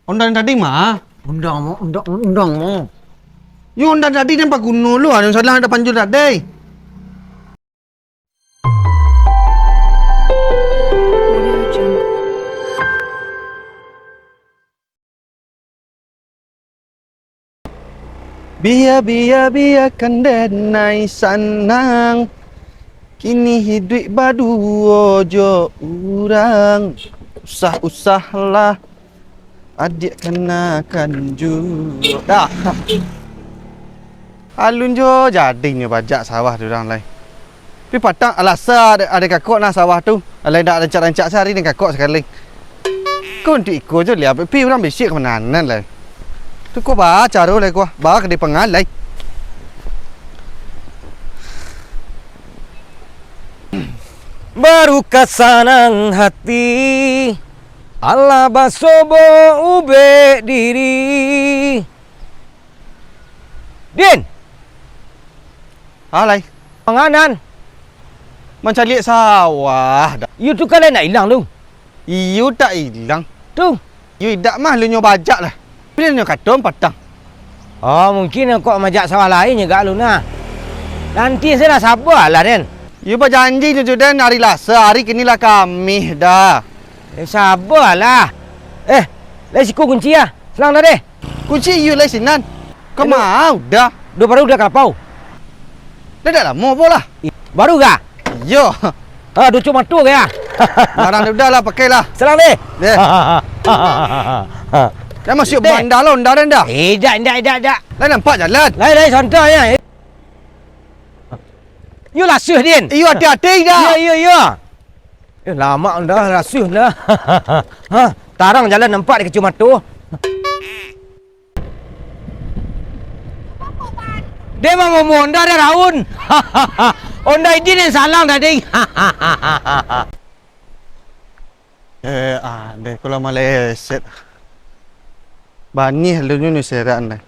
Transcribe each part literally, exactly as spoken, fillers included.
Ondang tadi mah? Ondang mo, ondang, ondang mo. Yo, ondang tadi nan paguno lu, anu salah ada panjul tadi. Bia, bia, biakan denai sanang. Kini hiduik baduo jo urang. Usah-usahlah adiak kanakan juo. Dah. Alun jo jadinyo bajak sawah tu urang lai. Tapi patang alasa ado, ado kakok nah sawah tu. Alai ndak rancak-rancak sehari ni kakok sakali. Ko untuak iko jo liau, tapi urang bisiak kamananan lai. Tu ko ba caro lai ko, ba ka dipangan lai. Baru ka sanang hati, alah basobo ubek diri. Din! Ah, lai. Manganan? Mancaliak sawah, dah. Iyo tu kan lai nak ilang tu. Iyo tak ilang. Tu. Iyo idak mah, lu nyo bajak lah. Pilihan nyo kato patang. Oh, mungkin kok majak sawah lain je gak lu nah. Nanti se lah, sabar lah, Den. Iyo bajanji nyo jo Den hari Lasa, hari kini lah Kamih dah. Eh, sabar lah. Eh, lai siko kunci ah. Selang dah deh. Kunci iyo lai sinan. Ka ma udah? Duo baru dah ka lapau. Dah dak lamo apo lah. Ih, baru ga? Iyo. Ah, ducuk mato ga? Barang udah lah, pakai lah. Salam deh. Deh. Dah masuk bandar lah, Honda dah, dah. Eh, dak, dak, dak, dak. Lah nampak jalan. Lai, lai, santai ya. Yo lasuh, Din. Iyo, hati-hati dah. Iyo, iyo, iyo. Eh, lamak dah, lasuh dah. Ha, tarang jalan nampak di kacumato. Dia mah ngomong Honda dah raun. Honda izin yang salang tadi. Eh, ah, deh, kalau maleset. Banih lu nyo ni serak deh.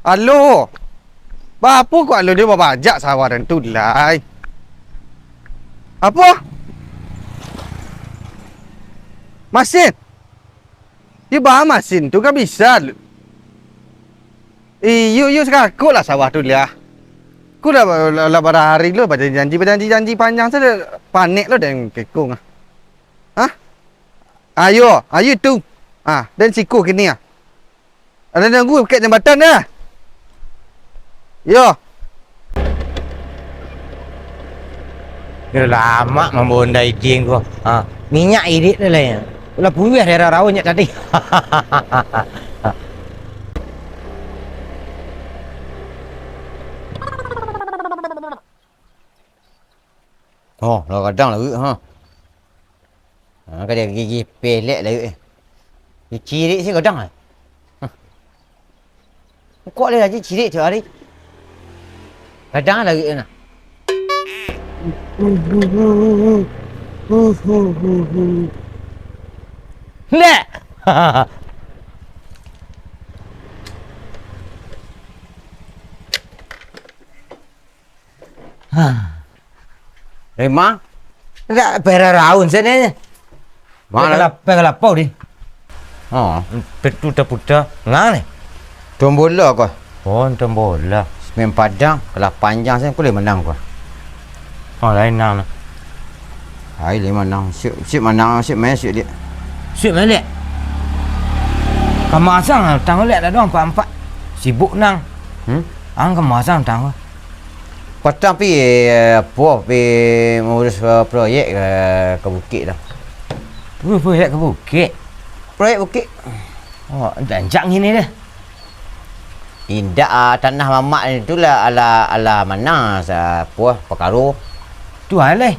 Alo. Bapo kok alo dia babajak sawaran tu lai? Apo? Masin? Iyo ba masin tu kan bisa. Iyo, iyo, sakakok lah sawah tu liah. Ku lah, lah, lah barari lo bajanji-janji, bajanji-janji panjang sajo, panek lo den kekong ah. Hah? Ayo, ayo tu. Ah, den siko kini ah. Ado nunggu dakek jambatan dah. Yo. Yo lamak mambawa Honda Ijin ko. Ha, minyak irik tu lah. Ulah puruah daerah raun nyak tadi. Oh, lah gadang lah, ha. Ha, ka dia gigi pelek lah, eh. Dia cirik si gadang lah. Hah. Kok dia lagi cirik tiap hari? Gadang lah, eh, nah. Lek! Ha. Memang? Ndak beraraun sana. Mana? Pegah lapau di. Ha. Petu taputa. Ngah ni? Tombola ko. Oh, tombola. Semen Padang, kalah panjang sana, kulih menang ko. Oh, lain nang. Ai, lain menang. Sik, sik menang, sik main, sik liak. Sik main liak. Kamasang, tang liak dah dong, empat-empat. Sibuk nang. Hmm? Ang kamasang, tang. Patang pi, eh, apo, pi mangurus, eh, proyek ka, ka bukik tu. Pro-, proyek ka bukik? Proyek bukik. Oh, rancak ngini deh. Indak, ah, tanah mamak tu lah, alah, alah manang sa-, apo, pakaro. Tu alai.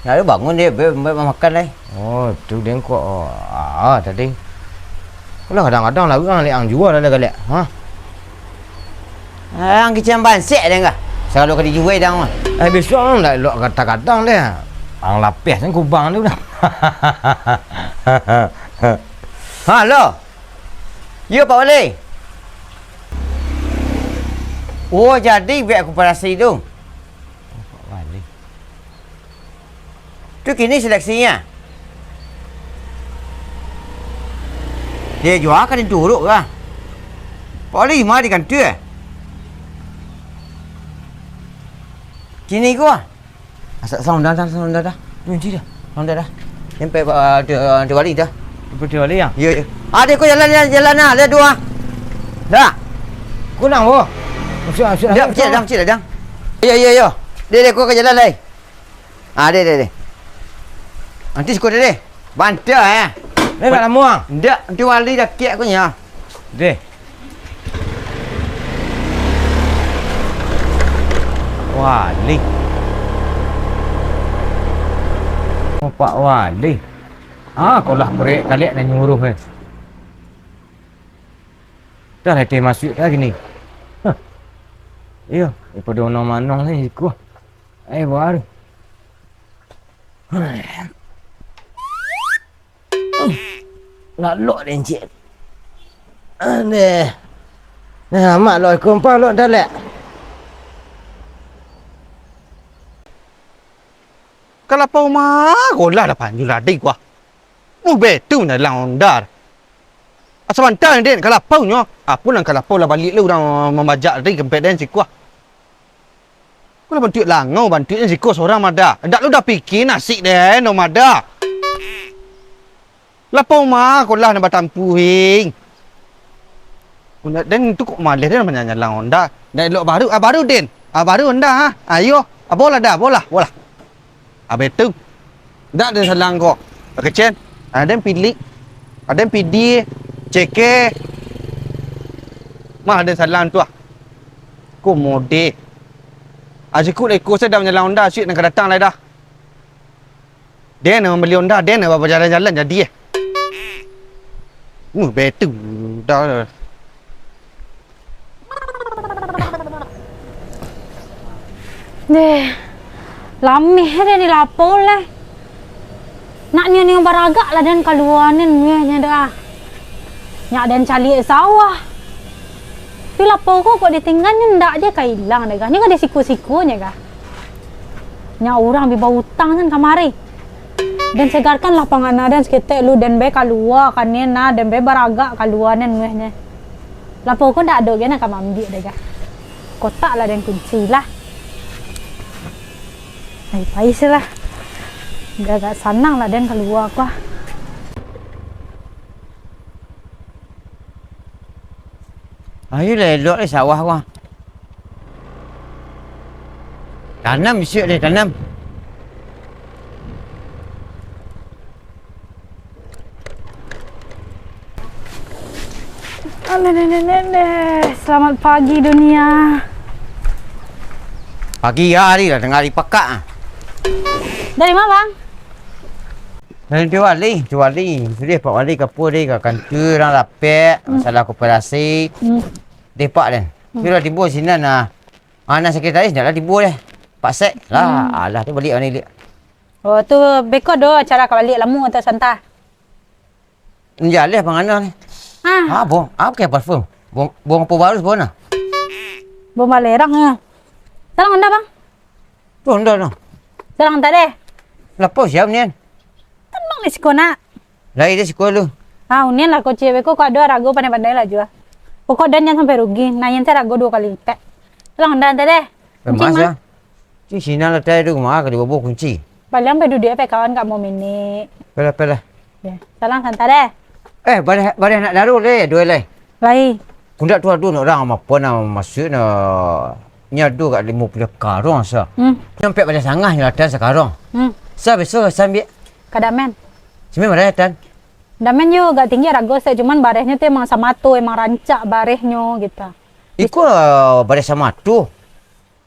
Nak bangun deh, be-, be-, makan lai. Oh, tu dengkok. Ah, tadi. Lah kadang-kadang lah urang liak ang jua lah galak. Ha? Ang kicang bansek deh kah? Salalu ka dijual dang mah. Eh, besok ang lah elok kadang-kadang deh. Ang lapeh sen kubang tu dah. Halo. Yo, Pak Wali. Oh, jadi buek koperasi tu. Oh, Pak Wali. Tu kini seleksinya. Dia jua ka dituruik lah. Pak Wali ma di kantua, eh? Kini ko, ah. Asa-, salam dah, dah, salam dah, dah. Kunci dah. Salam dah, dah. Sampai, ah, di, ah, di Wali dah. Sampai di Wali, ya? Iya, iya. Ah, deh, ko jalan, jalan, jalan, ah. Lihat dua. Dah. Kunang, wo. Masuk, masuk, dah, masuk, masuk. Dah, masuk, dah. Iya, iya, iya. Deh, deh, ko ka jalan lai. Ah, deh, deh, deh. Nanti siko deh, deh. Bantai, eh. Deh, nak lamo, ah. Ndak, nanti Wali dakek ko nyo. Deh. Wali. Oh, Pak Wali. Ah, ko lah korek kaliak nan nyuruh, eh. Dah lah, teh masuak dah kini. Hah. Iyo, daripado manong-manong ni siko. Eh, baru. Lalok den ciek. Aneh. Nah, mak lok kumpa lok dalek. Ka lapau ma ko lah dah panjul tadi ko ah. Mu betu nyo dalam onda. Asa bantai den, ka lapau nyo. Apo nan ka lapau lah baliak lai urang mambajak tadi kempek den siko ah. Ko lah bantuak langau, bantuaknyo siko sorang mada. Ndak lo dah pikia nasib den, no mada. Lapau ma ko lah nan batampuah, hing. Undak den tu kok maleh den manyalang onda. Ndak elok baru, ah, baru den. Ah, baru onda, ha. Ayo, ah, bolah dah, bolah, bolah. Abih tu. Ndak den salang ko. Kecen. Aden pilik. Aden pidi. Ceke. Mah den salang tu ah. Ko mode. Ah, sikuk lah iko sajo manyalang onda, asuak nan ka datang lai dah. Den nan mambali onda, den nan bajalan-jalan jadi, eh. Uh, betu dah. Deh, lameh den di lapau lai. Nak nio-nio baragak lah den kalua nen, nyo dah. Nyak den caliak sawah. Tapi lapau ko kok ditingganyo ndak je ka ilang deh kah. Nyo ka disiko-sikonyo kah. Nyak urang bi bautang kan kamari. Den segarkanlah pangana den saketek lu, den be kalua ka nen nah, den be baragak kalua nen muahnyo. Lapau ko ndak ado ge nan ka maambiak deh kah. Kotak lah den kunci lah. Pai-pai se lah. Agak-agak sanang lah den kalua ko ah. Ayo lah elok lai sawah ko ah. Tanam bisuak deh, tanam. Alah, deh, deh, deh, deh. Selamat pagi, dunia. Pagi hari lah, tangah hari pakak ah. Dari ma, Bang? Dari Tiwali, Tiwali. Sudah Pak Wali ka apo deh, ka kantua urang rapek, hmm, masalah koperasi. Hmm. Deh, Pak, deh. Hmm. Sudah tibo sinan ah. Ah, nan sekretaris ndak lah tibo deh. Pak Sek lah, hmm, alah tu baliak ni, Lik. Oh, tu beko do acara ka baliak, lamo atau santa? Jaleh pangana ni. Ah. Ah, bo, ah, pakai parfum. Bo, bo apo baru bo nah? Bo balerang ah. Salang onda, Bang? Tu onda nah. Salang tadi. Lapau siap nian. Tenang ni siko nak. Lai deh siko lu. Ah, unian lah kocik beko, kok ado arago pandai-pandai lah jua. Pokok den jan sampai rugi, nah, yen arago duo kali lipat. Salang onda tadi deh. Kencing mah. Cing sinan lah tadi tu, mah ka dibobo kunci. Paliang pe duduak pe kawan kak mau minik. Pelah, pelah. Ya, salang santa deh. Eh, bareh, bareh nak daruah deh, duo lai. Lai. Kundak tu ado nak urang apo nak masuak nak, nyo ado kak limo puluah karong sa. Hmm. Nyo ampek baleh sangah nyo latihan sakarong. Hmm. Sa biso sa ambiak. Kadamen. Simi bareh tan. Damen yo agak tinggi arago sek, cuman barehnyo tu emang samato, emang rancak barehnyo gitu. Iko bareh samato.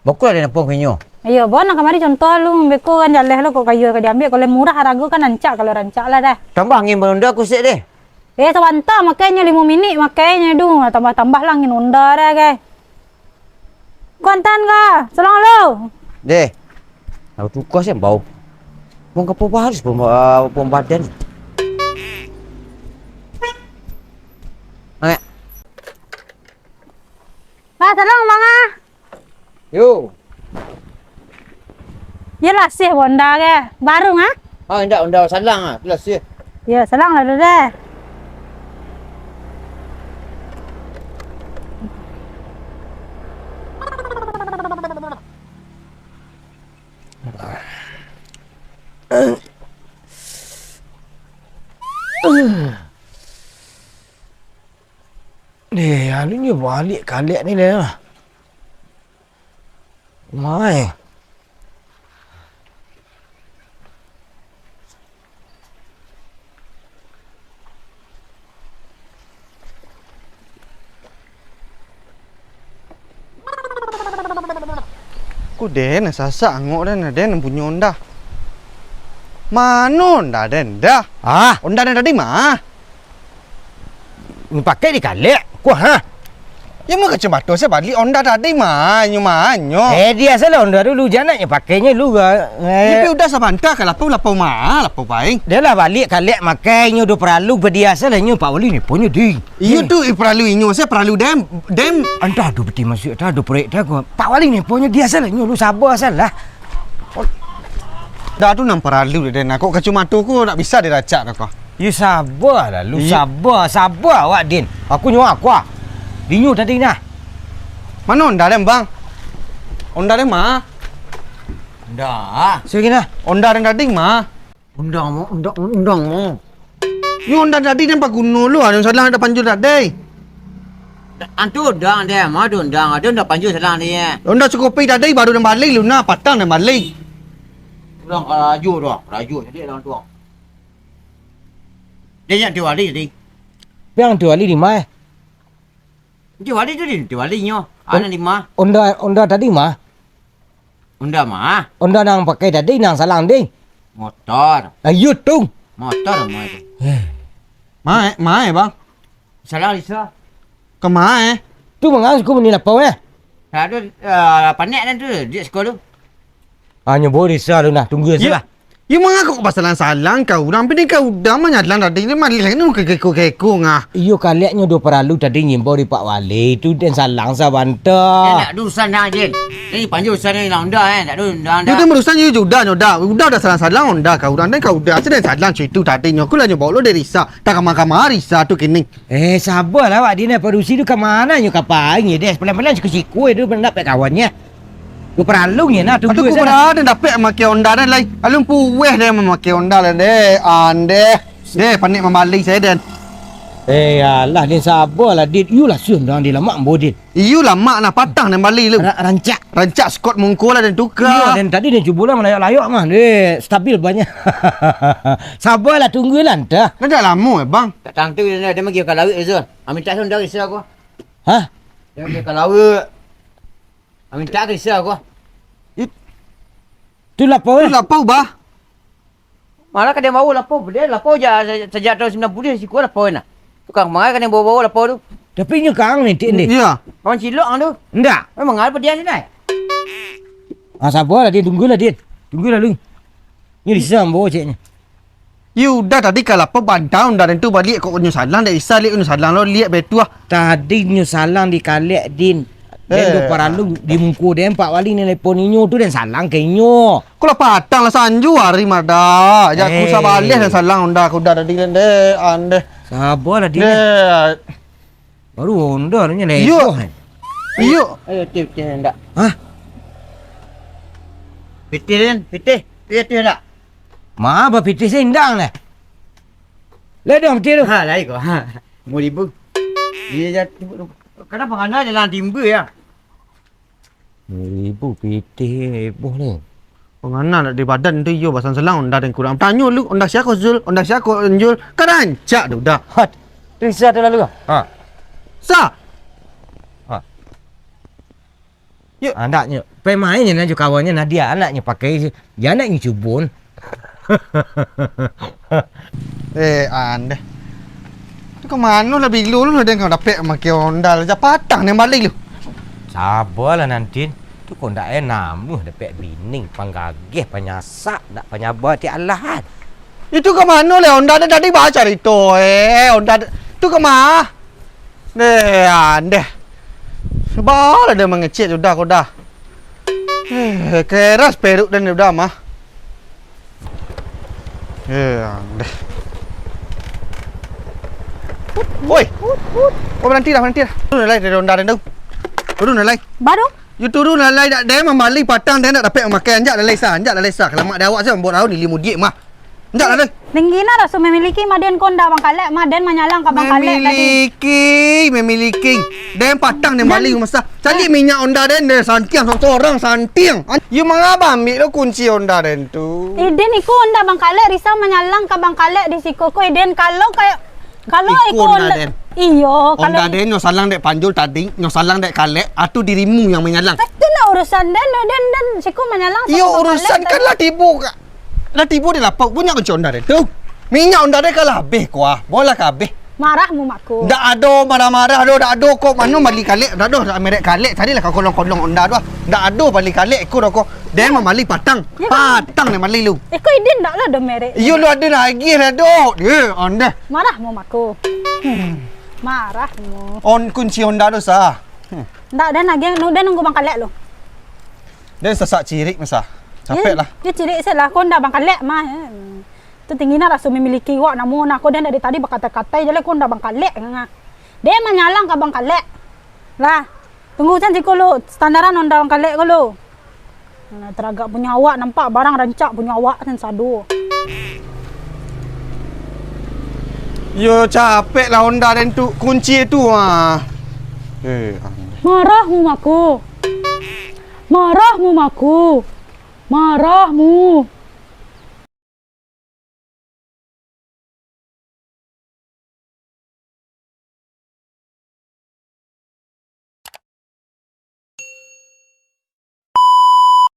Bakulah den apo kinyo. Iyo, bawa nak kamari contoh lu, beko kan jaleh lo kok kayu ka diambiak, kalau murah arago kan rancak, kalau rancak lah dah. Tambah angin balonda ku sek deh. Eh, sabanta makainnyo limo minik, makainnyo duh, tambah-tambah lah angin onda dah, gai. Kuantan ka, salang lo. Deh. Aku tukar sih bau. Bong kapo harus pom, ah, pom badan. Angek. Bah, salang, Bang, ah. Yo. Yo lah sih, Honda ke. Baru, ah? Ah, indak, Honda salang, ah. Tu lah sih. Yo, salang lah, deh. Eh, alun nyo baliak kalek ni lah. Mai. Ko den, sasak angok den, den punyo onda. Mano onda den, dah? Ah. Onda den tadi mah? Nyo pakai di kalek, kuah, ha? Yo, mangko kacamata se baliak onda tadi mah, nyo mah, nyo. Eh, dia salah onda dulu, jan nak nyo pakai nyo dulu, ah. Eh. Tapi udah sabanta ka lapau, lapau mah, lapau paing. Dah lah baliak kalek makai nyo, dah paralu, badia salah nyo, Pak Wali ni punyo di. Iyo tu, eh, paralu inyo, se paralu dem, dem. Antah tu peti masuk, antah tu proyek tu, aku. Pak Wali ni punyo dia salah nyo, lu sabar salah. Dah tu nan paralu den, kok kacamata ko nak bisa diracak dah ko. Yo, sabar lah, lu. Iyo. Sabar, sabar awak, Din. Aku nyo aku ah. Dinyo tadi nah. Mano onda den, Bang? Onda den mah? Onda. Sini nah. Onda den tadi mah? Onda mo, onda, onda mo. Yo, onda tadi den paguno lu, ado salah ado panjul tadi. Antu onda den, mah ado onda, ado onda panjul salah ni, eh. Onda cukupi tadi baru den bali lu nah, patang den bali. Pulang karajo dah, karajo jadi dalam tu. Dia nyak tiwali tadi. Piang tiwali di ma, eh? Tiwali tu di, tiwali nyo. Ana di ma? Onda, onda tadi ma? Onda ma? Onda nang pakai tadi, nang salang di. Motor. Ayo tu. Motor ma tu. Eh. Ma, eh, ma, eh, Bang? Salang Risa. Ka ma, eh? Tu mangang suku mani lapau, eh? Ado, ah, panek dan tu, di sekolah tu. Ah, nyo bawa Risa lu nah, tunggu Yo. Salah. Yo, mangako pasalang-salang ka urang, pini ka udah manyalang tadi ni, malih lai nu keko-keko ngah. Iyo, kaleknyo do paralu tadi ngimbau di Pak Wali, tu den salang sabanta. Eh, tak ada urusan dah, Jin. Ini panjang urusan ni, nak undang, eh. Tak ada undang dah. Yo, tu urusan yo, udah, nyo dah. Udah, udah salang-salang, udah ka urang, den ka udah. Asa den salang cuy tu tadi nyo, aku lah nyo bawa lo dari Risa. Tak kama-kama Risa tu kini. Eh, sabarlah awak, Din, padusi tu ka mano nyo ka paing, deh. Palang-palang siku-siku tu, nak pek kawannyo. Ku paralu nyo nah, tunggu Aduh, ku sajo. Paralu dapek makai onda den lai. Alun puweh den mamakai onda lai, deh. Andeh. Deh, panek mambali sajo den. Eh, alah, Din, sabarlah, Din. Iyo lah, sun, dah, Din, lamak ambo, Din. Iyo, lamak nah, patang den bali lu. Ra-, rancak. Rancak skot mungko lah den tuka. Iyo, den tadi den cubo lah malayak-layak mah. Deh, stabil banyak. Sabarlah, tunggulah, antah. Kan tak lamo, eh, Bang? Tak tantu, den, den magi ka lawik tu. Amin tak sun dari sia ko. Hah? Den magi ka lawik. Amin tak dari sia ko. It-, Tu lapau, eh? Tu lapau, bah. Malah ka den bawa lapau, den lapau ja-, sajak tahun sambilan puluah siko lapau nah. Tukang mangai ka den bawa-bawa lapau tu. Tapi nyo kang ni, Tin, deh. Iya. Kawan cilok ang tu. Ndak. Memang ada pedian sini. Ah, sabarlah, Din. Tunggulah, Din. Tunggulah, lu. Ni Risa ambo ceknyo. Yo udah tadi ka lapau bantang, udah den tu baliak kok nyo salang, dek Risa liak nyo salang lo, liak betuah. Tadi nyo salang di kalek, Din. Den Eh. do paralu di muko den, Pak Wali ni nelpon inyo tu, den salang ka inyo. Ko lah patang lah sanjo ari mada. Jak ku Eh. sabaleh den salang onda kuda tadi den deh, andeh. Sabarlah, Din. Deh. Baru onda tu nyo Iyo. lepoh, eh. Iyo. Ayo, tip, tip, ndak. Hah? Pitih, Din, pitih. Pitih, ndak. Ma, bapitih sindang deh. Lah dong pitih tu. Ha, lai ko. Ha. Lima ribu. Iya, jatuh. Kenapa ngana jalan timba ya? Ribu pitih heboh ni. Pangana nak di badan tu iyo, basan selang onda den kurang. Tanyo lu, onda sia ko Zul, onda sia ko Jul. Kan rancak tu dah. Hot. Tu Risa tu lalu ah. Ha. Sa. Ha. Yuk. Ah, ndak nyo. Pai main je nan jo kawannyo, nah, dia anaknyo pakai je. Dia anaknyo cubun. Eh, andeh. Tu ka mano lah bilo lu lah den ka dapek makai onda lah. Japatang den bali lu. Sabarlah, Nantin. Tu kok ndak eh namuah dapek bini panggageh, panyasak, ndak panyaba ti alah, an. Itu ka mano leh onda den tadi bacarito, eh, onda den. Tu ka ma-, Deh, andeh. Sabalah den mangecek sudah ko dah. Eh, keras perut den sudah mah. Eh, andeh. Woi. Oh, baranti dah, baranti dah. Turun lai dari onda den tu. Turun lai. Baru? Yo turun lai, dak den mambali patang den dak dapek mamakai, anjak lai sa, anjak lai sa. Kalamak dek awak sa, mambuek raun ilia mudiak mah. Anjak lai. Tinggi na raso memiliki, mah den ko Honda Bang Kalek, mah den manyalang ka Bang Kalek tadi. Memiliki, memiliki. Den patang den bali masa. Cari minyak Honda den, den santiang, sorang santiang. An-, yo mangaba ambiak lo kunci Honda den tu? Eh, den iko Honda Bang Kalek, Rizal manyalang ka Bang Kalek di siko ko, eh, den. Kalau kayak, kalau iko Honda den. Iyo, Honda den nyo salang dek Panjul tadi, nyo salang dek Kalek, atau dirimu yang manyalang? Eh, tu nak urusan den, den, den siko manyalang. Iyo, urusan kan lah tibo ka. Lah tibo di lapau, punyo kunci Honda den tu. Minyak Honda den ka lah abih ko ah. Bolah ka abih. Marah mu mako. Ndak ado marah-marah doh, ndak ado kok. Mano bali Kalek, ndak ado merek Kalek. Carilah ka kolong-kolong Honda tu ah. Ndak ado bali Kalek iko doh ko. Den mambali patang. Patang den bali lu. Iko idin ndak lah ado merek. Iyo lu ado lagi dah doh. Yo, Honda. Marah mu mako. Marah mu. On kunci Honda tu sah. Ndak, den lagi, nu-, den nunggu Bang Kalek lu. Den sasak cirik masa. Capek lah. Yo cirik se lah, ko Honda Bang Kalek mah. Tu tinggi na raso memiliki wak namo nah, ko den dari tadi bakatai-katai je lah, ko Honda Bang Kalek ngah. Den manyalang ka Bang Kalek. Lah, tunggu sen siko lu, standaran Honda Bang Kalek ko lu. Nah, taragak punyo awak, nampak barang rancak punyo awak sen sado. Yo capek lah Honda den tu, kunci tu ah. Eh, ah. Marah mu mako. Marah mu mako. Marah mu.